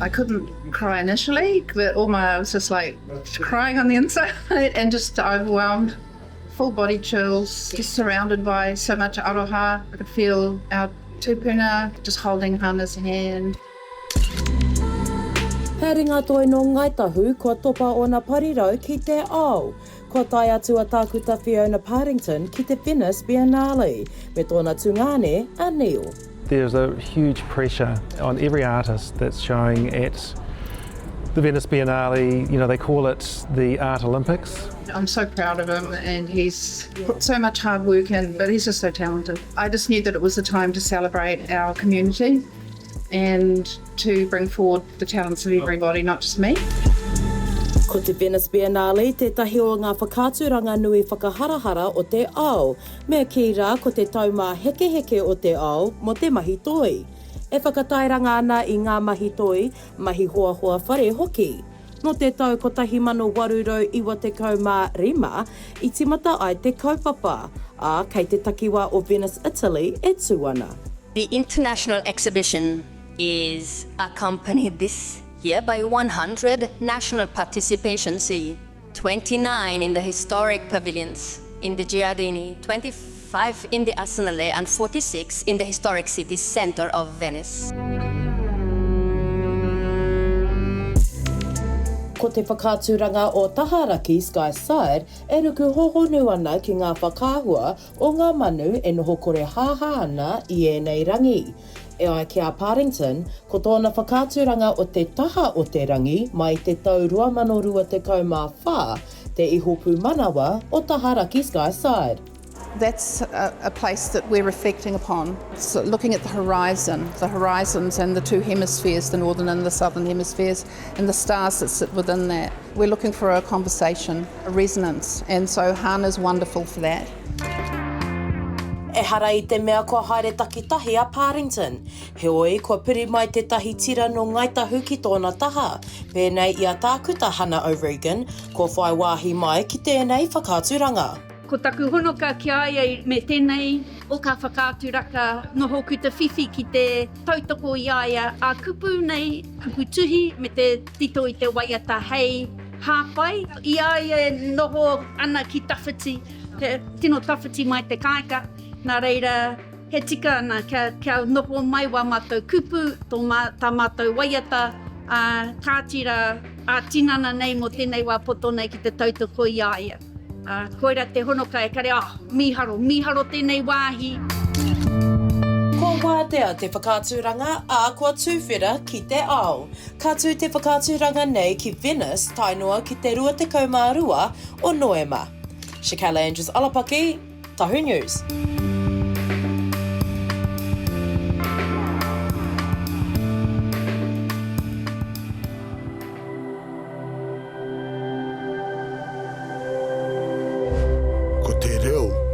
I couldn't cry initially, but all my, I was just like crying on the inside and just overwhelmed. Full body chills, just surrounded by so much aroha. I could feel our tupuna just holding Hana's hand. He ringa toi nō Ngāi Tahu kua topa ōna parirau ki te ao. Kua tae atu a Tākuta Fiona Pardington ki te Venice Biennale me tōna tungāne a Neil. There's a huge pressure on every artist that's showing at the Venice Biennale, you know, they call it the Art Olympics. I'm so proud of him and he's put so much hard work in, but he's just so talented. I just knew that it was the time to celebrate our community and to bring forward the talents of everybody, not just me. Ko te Venice Biennale tētahi o ngā whakaaturanga nui whakaharahara o te ao. Me kī rā ko te taumāhekeheke o te ao mō te mahi toi. E whakatairanga ana i ngā mahi toi, mahi hoahoa whare hoki. Nō te tau 1895 i tīmata ai te kaupapa, ā, kei te takiwā o Venice, Italy e tū ana. The international exhibition is accompanied this year by 100 national participations, 29 in the historic pavilions in the Giardini, 25 in the Arsenale and 46 in the historic city centre of Venice. Ko te whakaaturanga o Taharaki Sky Side e ruku hohonu ana ki ngā whakaahua o ngā manu e noho kore hāhā ana i ēnei rangi. E ai ki a Pardington, ko tōna whakaaturanga o te taha o te rangi mai i te tau 2024 te iho pūmanawa o Taharaki Skyside. That's a, a place that we're reflecting upon. So looking at the horizon, the horizons and the two hemispheres, the northern and the southern hemispheres, and the stars that sit within that. We're looking for a conversation, a resonance, and so Hana's wonderful for that. Ehara i te mea kua haere takitahi a Parrington. Heoi, kua piri mai tētahi tira nō Ngāi Tahu ki tōna taha, pēnei i a Tākuta Hana O'Regan, kua whai wāhi mai ki tēnei whakaaturanga. Ko taku honoka ki a ia me tēnei o ka whakaaturaka noho ku te whiwhi ki te tautoko i a ia a kupu nei, kupu tuhi me te tito i te waiata hei hāpai i a ia e noho ana ki tawhiti, te tino tawhiti mai te kāika, nā reira he tika ana kia, kia noho mai wā mātou kupu, tō mā, tā mātou waiata, ā, kāti rā, ā-tinana nei mō tēnei wā poto nei ki te tautoko i a ia. Ā, koirā te honoka e kare, oh, mīharo, mīharo tēnei wāhi. Kua wātea te whakaaturanga, ā, kua tuwhera ki te ao. Ka tū te whakaaturanga nei ki Venice tae noa ki te 22 o Noema. Shakela Andrews Alapaki, Tahu News. Ko te reo.